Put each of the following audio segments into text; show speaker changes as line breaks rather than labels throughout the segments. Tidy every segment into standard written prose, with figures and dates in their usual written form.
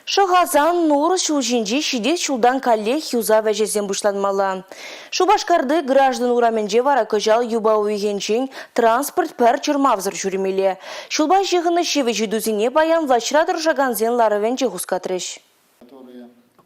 Шӑхасан Нурӑс ҫул ҫинчи ҫитес ҫултан каллех юсав ӗҫӗсем пуҫланмалла. Шупашкарти Граждан урамӗнче вара кӑҫал юпа уйӑхӗнчен транспорт пӗр чӑрмавсӑр ҫӳремелле. Ҫулпа ҫыхӑннӑ ҫивӗч ыйтусене паян влаҫра тӑрӑшакансен ларӑвӗнче хускатрӗҫ.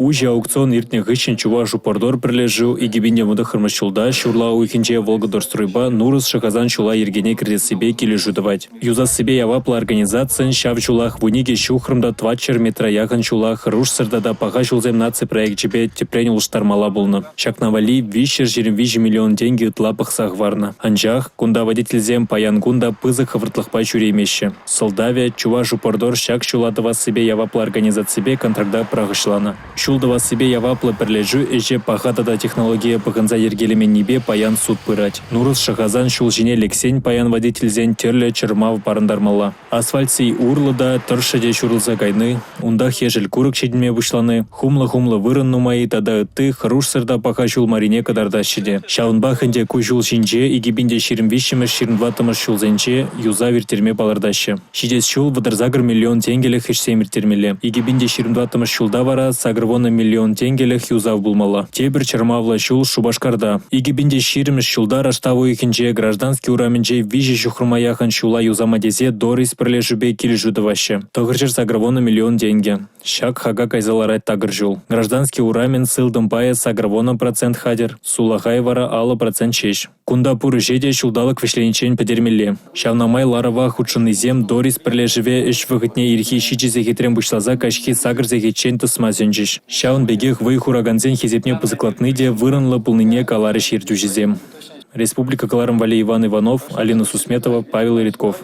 Уҫӑ аукцион иртнӗ хыҫҫӑн «Чувашупрдор» пӗрлешӳ 2019 ҫулта ҫурла уйӑхӗнче «Волгодорстройпа» Нурӑс-Шӑхасан ҫула йӗркене кӗртессипе килӗшӳ тӑвать. Юсассипе яваплӑ организацин ҫав ҫулах 12 ҫухрӑм та 400 метра яхӑн ҫула «Хӑрушсӑр тата паха ҫулсем» наци проекчӗпе тӗпрен улӑштармалла пулнӑ. Ҫакна валли 323 миллион тенкӗ ытла пӑхса хӑварнӑ. Анчах кунта водительсем паян кун та пысӑк хӑвӑртлӑхпа ҫӳреймеҫҫӗ. Сӑлтавӗ – «Чувашупрдор» ҫак ҫула тӑвассипе яваплӑ организаципе контракта пӑрахӑҫланӑ. Ҫул тӑвассипе яваплӑ пӗрлешӳ ӗҫе паха тата технологие пӑхӑнса йӗркелеменнипе паян суд пырать. Нурӑс Шӑхасан ҫул ҫине лексен паян водительсен тӗрлӗ чӑрмав парӑнтармалла. Асфальт сий урлӑ та, тӑршшӗ те ҫурӑлса кайни, унтах ешӗл курӑк ҫитӗнме пуҫлани, хумлӑ-хумлӑ вырӑн нумаййи тата ытти хӑрушсӑр та паха ҫул маррине кӑтартаҫҫӗ те. Ҫавӑнпах ӗнтӗ ку ҫул ҫинче 2023-24 ҫулсенче юсав ирттерме палӑртаҫҫӗ. Ҫитес ҫул 38 миллион тенкӗлӗх ӗҫсем ирттермелле. 2024 ҫулта вара 80 миллион тенкӗлӗх юсав пулмалла. Тепӗр чӑрмавлӑ ҫул Шупашкарта. 2020 ҫулта раштав уйӑхӗнче Граждански урамӗнче 3 ҫухрӑма яхӑн ҫула юсама тесе «Дорисс» пӗрлешӳпе килӗшӳ тӑваҫҫӗ. 980 миллион тенкӗ. Ҫак хака кайса ларать такӑр ҫул. Граждански урамӗн сылтӑм пайӗ 80 процент хатӗр, сулахай вара 50 процент ҫеҫ. Кунта пур ӗҫе те ҫулталӑк вӗҫлениччен пӗтермелле. Ҫавна май ларӑва хутшӑннисем «Дорисс» пӗрлешӗве ӗҫ вӑхӑтне ирхи 7 сехетрен пуҫласа каҫхи 8 сехетчен тӑсма сӗнчӗҫ. Ҫавӑн пекех вӑй хуракансен хисепне пысӑклатни те вырӑнлӑ пулнине каларӗҫ ертӳҫӗсем. Республика кӑларӑм валли Иван Иванов, Алина Сусметова, Павел Ритков.